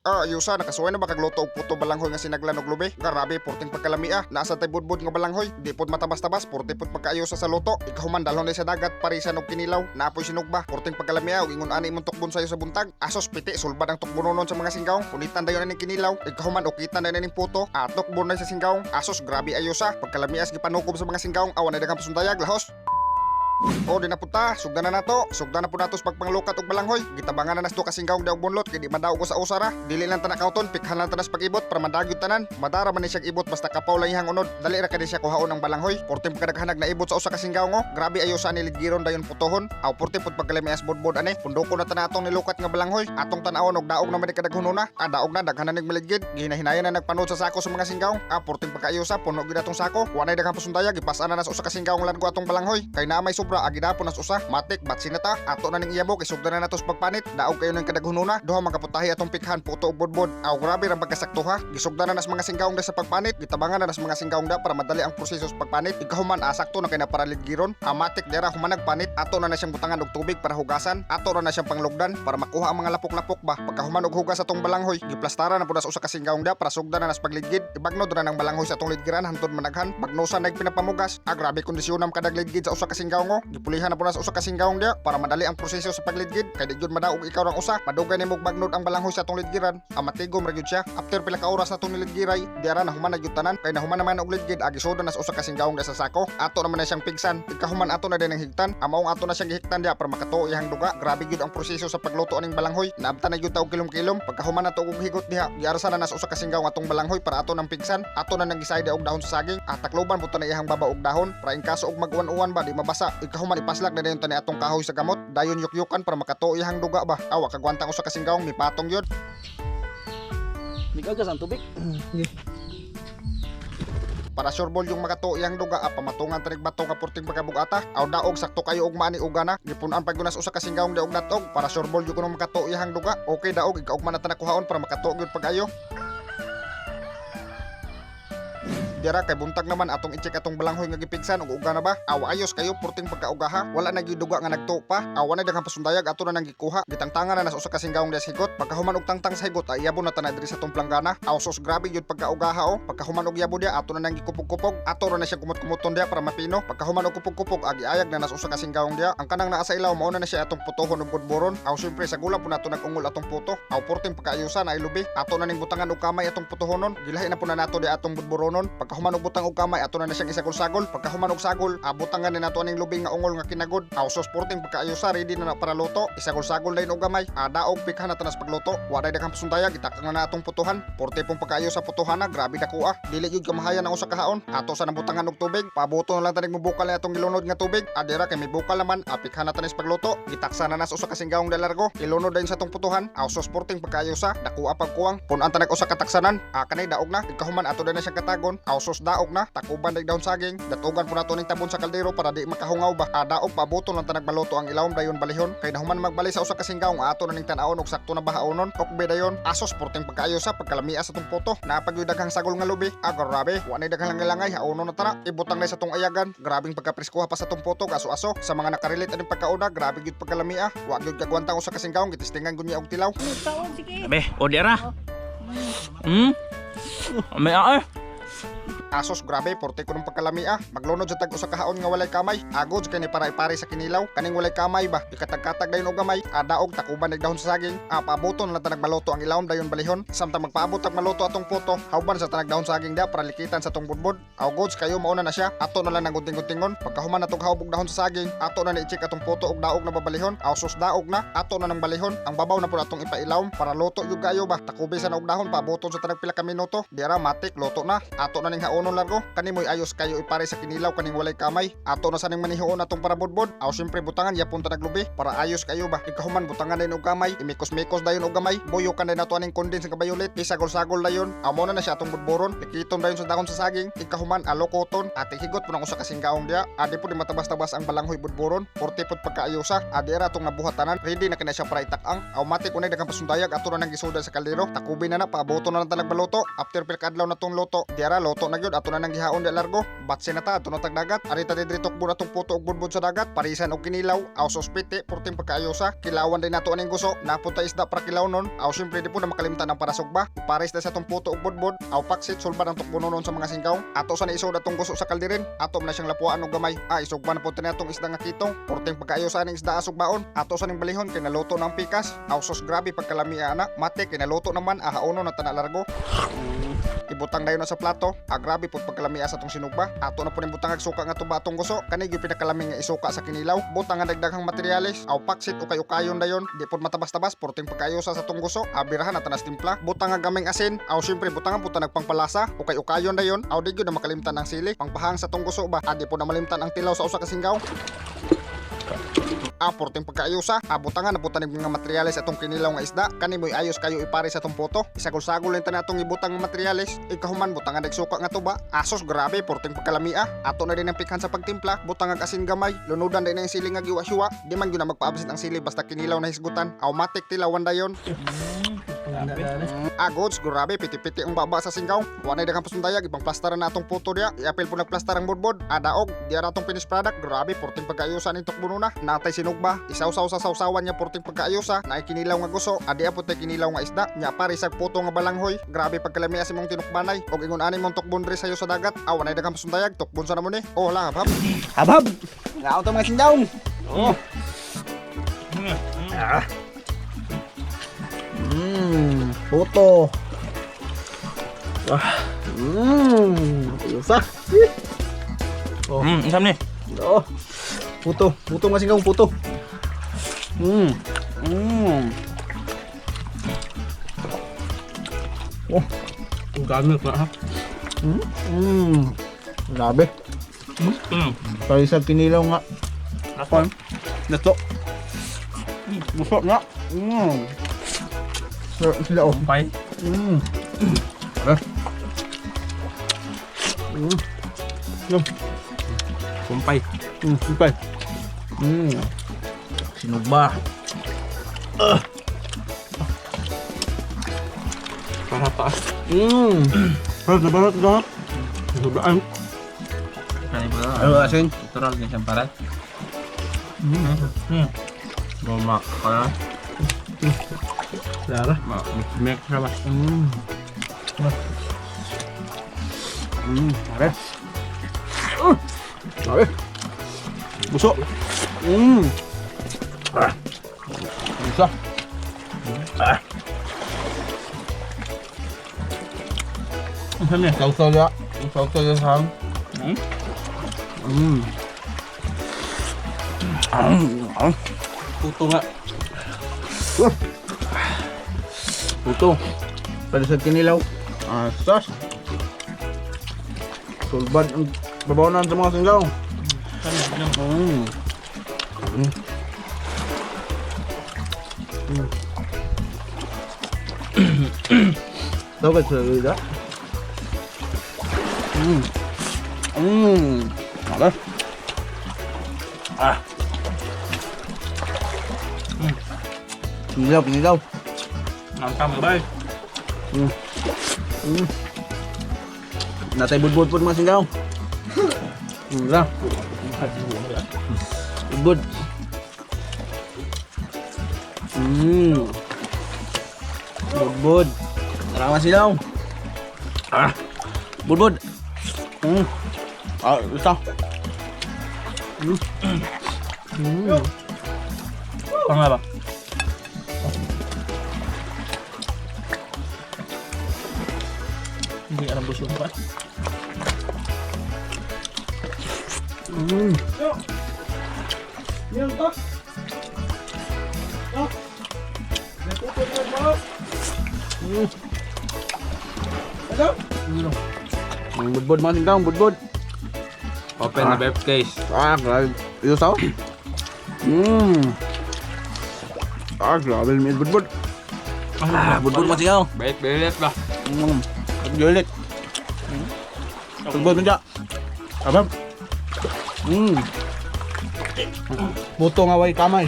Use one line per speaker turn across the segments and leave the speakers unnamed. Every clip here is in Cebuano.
Ah, ayusa, nakasuway na ba kagluto og puto balanghoy nga sinaglan og lubi? Grabe, porting pagkalamia. Nasa tay budbud nga balanghoy. Di pod matabas-tabas, porte pod pagkaayusa sa luto. Ikahuman dalhon na sa dagat, parisan og kinilaw. Naapoy sinugba, porting pagkalamia og ingon ani imong tukbon sayo sa buntag. Asos piti, sulbad ang tukbononon sa mga singgawng. Punitan dayon aning kinilaw. Ikahuman ukitan dayon aning puto. Atok na sa singgawng. Asos grabe ayusa. Pagkalamias gipanukob sa mga singgawng. Awan na daghang pasundayag, lahos. O di na punta, sugdan na nato. Sugdan na po nato sa pagpanglukat og balanghoy. Gitabangan na nas duha ka singgawng daog bunlot kay di madaog ko sa usara. Dili lang ta nakauton, pikhan lang ta nas pag-ibot para madagyod tanan. Madara man ni siyang ibot basta kapaw lang iyang unod. Dali ra kani siya kuhaon ang balanghoy. Porte pagkadaghanag na ibot sa usa ka singgawng oh. Grabe ayo sa ni lidgiron dayon putohon. Aw porte pud pagkalamias budbod ani. Pundoko na ta na atong nilukat nga balanghoy. Atong tan-awon og daog na man ni kadaghonon na. Ah, daog na daghan na nig maligid. Gihinahinayan na nagpanod sa sako sa mga singgawng. Ah, porte pagkaayusa puno gyud atong sako. Wa nay daghang pasundayag, gipas-an na nas usa ka singgawng largo atong balanghoy. Kay naa may sobra agidapon nas usa. Matik batsi na ta. Ato na ning iyabo kay sugdan na nato sa pagpanit. Daog kayo ning kadaghunona. Duha man kaputahi atong pikhan puto og budbod. Aw grabe ra pagkasakto ha. Gisugdan na nas mga singgawng da sa pagpanit. Gitabangan na nas mga singgawng da para madali ang proseso sa pagpanit. Ikahuman asakto na kay na para lidgiron. Amatik dera humanag panit. Ato na na siyang butangan og tubig para hugasan. Ato na na siyang panglugdan para makuha ang mga lapok-lapok ba. Pagkahuman og hugas atong balanghoy, giplastara na pud nas usa ka singgawng da para sugdan na nas pagligid. Ibagnod ra ng balanghoy sa atong lidgiran hantod managhan. Bagnosan na pinapamugas. Ah, grabe kondisyon ang kadagligid sa usa ka singgawng oh. Gipulihan na pud nas usa ka singgawng dia para madali ang proseso sa pagligid. Kay di gyud madaog ikaw rang usa. Madugay nimo bagnod ang balanghoy sa atong lidgiran. Ang matigom ra gyud siya. After pila ka oras na atong nilidgiray, diara na human na gyud tanan. Kay nahuman naman og ligid, agi sudan nas usa ka singgawng da sa sako. Ato naman na siyang pigsan. Ikahuman ato na din ang higtan. Amaong ato na siyang gihigtan dia para makatuo iyang duga. Grabe gyud ang proseso sa pagluto aning balanghoy. Naabtan na gyud ta og kilom-kilom. Pagkahuman nato og higot diha, giarsa na nas usa ka singgawng atong balanghoy para ato nang pigsan. Ato na nang gisayda og dahon sa saging. At takloban po ta na iyang baba og dahon para in kaso og mag-uwan-uwan ba di mabasa. Ikahuman ipaslak na dayon ta ni atong kahoy sa gamot. Dayon yukyukan para makatuo iyang duga ba. Awa kagwantang usa ka singgawng mipatong gyud.
Nigagas ang tubig.
Para sure ball yung makatuo iyang duga, ah, pamatungan tanig bato nga porting pagkabugata. Aw daog sakto kayo og maani uga na. Gipunan pag gunas usa ka singgawng daog natog para sure ball yung kuno makatuo iyang duga. Okay daog ikaugma na ta nakuhaon para makatuo gyud pag-ayo. Dira kay buntag naman atong i-check atong balanghoy nga gipigsan og uga na ba. Aw ayos kayo porting pagkaugaha. Wala na gyud duga nga nagtupa. Aw na daghang pasundayag ato na nang gikuha. Gitangtangan na nas usa ka singgawng diha sa higot. Pagkahuman og tangtang sa higot ay yabo na ta na diri sa atong planggana. Aw sus grabe gyud pagkaugaha oh. Pagkahuman og yabo diha ato na nang gikupog-kupog. Ato ra na siyang kumot-kumuton diha para mapino. Pagkahuman og kupog-kupog agi ayag na nas usa ka singgawng diha. Ang kanang naa sa ilaw mao na na siya atong putohon og budboron. Aw syempre sa gula po nato nag-ungol atong puto. Aw porting pagkaayusan ay lubi. Ato na ning butangan og kamay atong putohonon. Gilahi na po na nato di atong budboronon. Pagkahuman og butang og kamay ato na na siyang isagol-sagol. Pagkahuman og sagol, abutangan ni nato aning lubi nga ungol nga kinagod. Aw sos porting pagkaayusa ready na na para luto. Isagol-sagol dayon og gamay. Adaog pikhan na tanas pagluto. Wa day daghang pasundayag itakang na na atong putuhan. Porte pong pagkaayo sa putuhan na grabe dako ah. Dili gyud kamahayan ang usa ka haon. Ato sa nabutangan og tubig. Pabuto na lang tanig mobukal na atong gilunod nga tubig. Adira kay mibukal naman apikhan na tanis pagluto. Gitaksa na nas usa ka singgawng dalargo. Ilunod dayon sa atong putuhan. Aw sos porting pagkaayusa dako pagkuwang. Punan tanag usa ka taksanan. Ah, kanay daog na. Ikahuman ato na siyang katagon. Aw sos daog na. Takuban dag dahon saging. Datugan po nato ning tabon sa kaldero para di makahungaw ba. Ah, daog pabuto lang tanag maluto ang ilawom dayon balihon. Kay nahuman magbali sa usa ka singgawng ato na ning tan-awon og sakto na bahaonon. Okbe dayon. Asos porting pagkaayo sa pagkalamia sa tong puto. Napagyud daghang sagol nga lubi. Ah, grabe. Wa nay daghang langay haonon na tara. Ibutang na sa tong ayagan. Grabing pagkapreskoha pa sa tong puto gaso-aso. Sa mga nakarelate aning pagkauna, grabe gyud pagkalamia. Wa gyud kagwantang usa ka singgawng gitistingan gud niya og tilaw.
Nagtaon, sige.
Be, o dira. May ah.
Asos grabe porte ko ng pagkalamia. Maglunod sa tag usa ka haon nga walay kamay. Agod kay ni para ipare sa kinilaw. Kaning walay kamay ba. Ikatagkatag dayon og gamay. Adaog takuban og dahon sa saging. Pabuton na tanag maluto ang ilawom dayon balihon. Samtang magpaabot tag maluto atong puto. Hawban sa tanag dahon saging da para likitan sa tong budbod. Aw goods kayo mauna na siya. Ato na lang nang gunting-guntingon. Pagkahuman natong hawb og dahon sa saging, ato na ni i-check atong puto og daog na babalihon. Aw sus daog na. Ato na nang balihon. Ang babaw na pud atong ipailawom para luto gyud kayo ba. Takubi sa na og dahon pabuton sa tanag pila ka minuto. Diara matik luto na. Ato na ning haonon largo. Kani mo'y ayos kayo ipare sa kinilaw kaning walay kamay. Ato na sa ning manihuon atong para budbod. Aw syempre butangan yapon tanag lubi para ayos kayo ba. Ikahuman butangan dayon og kamay. Imikos-mikos dayon og gamay. Buyo kan dayon nato aning kondens nga violet. Isagol-sagol dayon. Amo na na siya atong budboron. Likiton dayon sa dahon sa saging. Ikahuman alokoton. Ate higot po ng usa ka singgaong diya. Adi po di matabas-tabas ang balanghoy budboron. Porte pod pagkaayusa. Adi ra atong nabuhatanan. Ready na kina siya para itakang. Automatic unay daghang pasundayag ato na nang gisudan sa kaldero. Takubi na na paaboto na lang tanag maluto. After pila ka adlaw na tong luto. Diara luto na gyud. gyud, ato na nang gihaon di largo. Batse na ta, ato na tag dagat. Ari ta diri tukbo na tong puto og budbud sa dagat. Parisan og kinilaw, aw sospite, porting pagkaayosa. Kilawan din nato aning guso. Napunta isda para kilaw nun. Aw syempre di po na makalimtan ang parasugba. Pares na sa tong puto og budbud. Aw paksit sulbad ang tukbo nun sa mga singkaw. Ato sa naisod atong guso sa kalderin. Ato na siyang lapuan og gamay. Ah, isugba na po atong isda nga kitong. Porting pagkaayosa aning isda asugbaon. Ato sa ning balihon kay naluto na ang pikas. Aw sos, grabe pagkalamia ana. Mate kay naluto naman, ahauno na tana largo. Ibutang dayon na sa plato. Ah, grabe pud pagkalamia sa atong sinugba. Ato na po ning butang suka nga tuba atong guso. Kani gyud pinakalami nga isuka sa kinilaw. Butang nga dagdaghang materyales. Aw paksit o kayo kayon dayon. Di pud matabas-tabas, porting pagkaayosa sa atong guso. Abirahan na tanas timpla. Butang nga gaming asin. Aw syempre butangan pud ta nagpangpalasa. O kay ukayon dayon. Aw di gyud na makalimtan ang sili. Pangpahang sa atong guso ba. Ah, di pud na malimtan ang tilaw sa usa ka singgaw. Ah, porting pagkaayusa. Ah, butangan na butan mga materyales atong kinilaw nga isda. Kani mo'y ayos kayo ipare sa atong puto. Isagol-sagol lang ta atong ibutang nga materyales. Ikahuman butangan dag suka nga tuba. Asos, grabe porting pagkalamia. Ato na din ang pikhan sa pagtimpla. Butang ag asin gamay. Lunudan din ang sili nga giwa-hiwa. Di man gyud na magpaabsit ang sili basta kinilaw na hisgutan. Automatic tilawan dayon. Ah, goods, grabe, piti-piti ang baba sa singgaw. Wa na daghang pasundayag, ibang plaster na atong puto diya. Iapil po nagplastar ang budbod. Adaog, diya na atong finished product. Grabe, porting pagkaayusan ni tukbo na. Natay sinugba, isawsaw sa sawsawan niya porting pagkaayusa. Naay kinilaw nga guso, adi po tay kinilaw nga isda. Nya pare sa puto nga balanghoy. Grabe pagkalamia sa mong tinukbanay. Og ingon ani mong tukbon diri sayo sa dagat. Aw, wa na daghang pasundayag, tukbon sa namo ni. Oh, la, hab.
Habhab! Ngaon to mga singgaw. Oh. Ah. Puto. Ah. Ayos ah. Oh.
Isam ni.
Oh. Puto, puto mga singgaw, puto. Oh,
Ang gamit na ha.
Grabe. Pare sa kinilaw nga.
Ako.
Luto. Busok nga. Sarap sila oh.
Pay.
Tara.
Kumpay.
Kumpay. Sinugba.
Para pa.
Barat na barat na. Sobrang. Ano asin?
Natural din siyang parat. Buma ka.
Lara.
Ma, mix siya ba?
Tara. Grabe. Busok. Ah. Isa. Ah.
Isam ni.
Sausaw ya. Sausaw ya sang.
Puto nga.
Puto. Para sa kinilaw. Asas. Sulbad ang babaw sa mga singgaw. Dapat sa lida. Ada. Ah. Kinilaw, kinilaw.
Ang tama ba?
Natay budbud po mga singgaw. Lah. Budbud. Budbud. Tara mga singgaw. Ah. Budbud. Ah, isa.
Pang ba? Hindi alam busog pa.
Budbud mga singgaw, budbud.
Open na briefcase.
Ah, grabe. Ito sao? Ah, grabe. May budbud. Ah, budbud mga singgaw.
Bait, bait ba?
Galit. Budbud mo. Abam. Buto nga way kamay.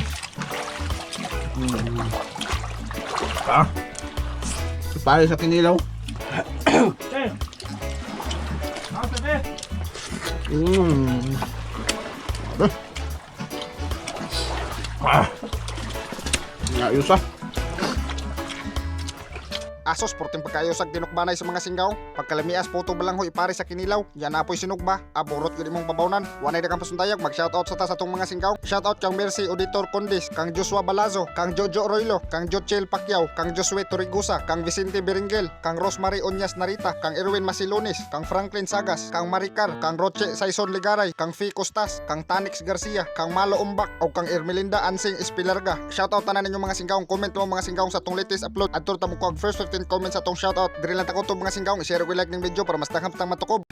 Ah. Pare sa kinilaw. Ah. Ayos ah.
Asos, porting pagkaayos ag tinukbanay sa mga singgaw. Pagkalamias puto balanghoy pare sa kinilaw. Yan apoy sinugba. Aborot yun imong babawnan. Wanay dagang pasundayag, mag-shoutout sa ta sa atong mga singgaw. Shoutout kang Mercy Auditor Condis, kang Joshua Balazo, kang Jojo Roilo, kang Jochel Pacquiao, kang Josue Torigusa, kang Vicente Beringel, kang Rosemary Onyas Narita, kang Erwin Masilones, kang Franklin Sagas, kang Maricar, kang Roche Saison Ligaray, kang Fi Costas, kang Tanix Garcia, kang Malo Umbak, o kang Ermelinda Ansing Espilarga. Shoutout tanan ninyo mga singgaw. Comment mo mga singgaw sa atong latest upload. Adto ta mo kuha og first 15 comments sa atong shoutout. Diri lang ta kutob, mga singgaw. I-share ug like ning video para mas daghang tang matukob.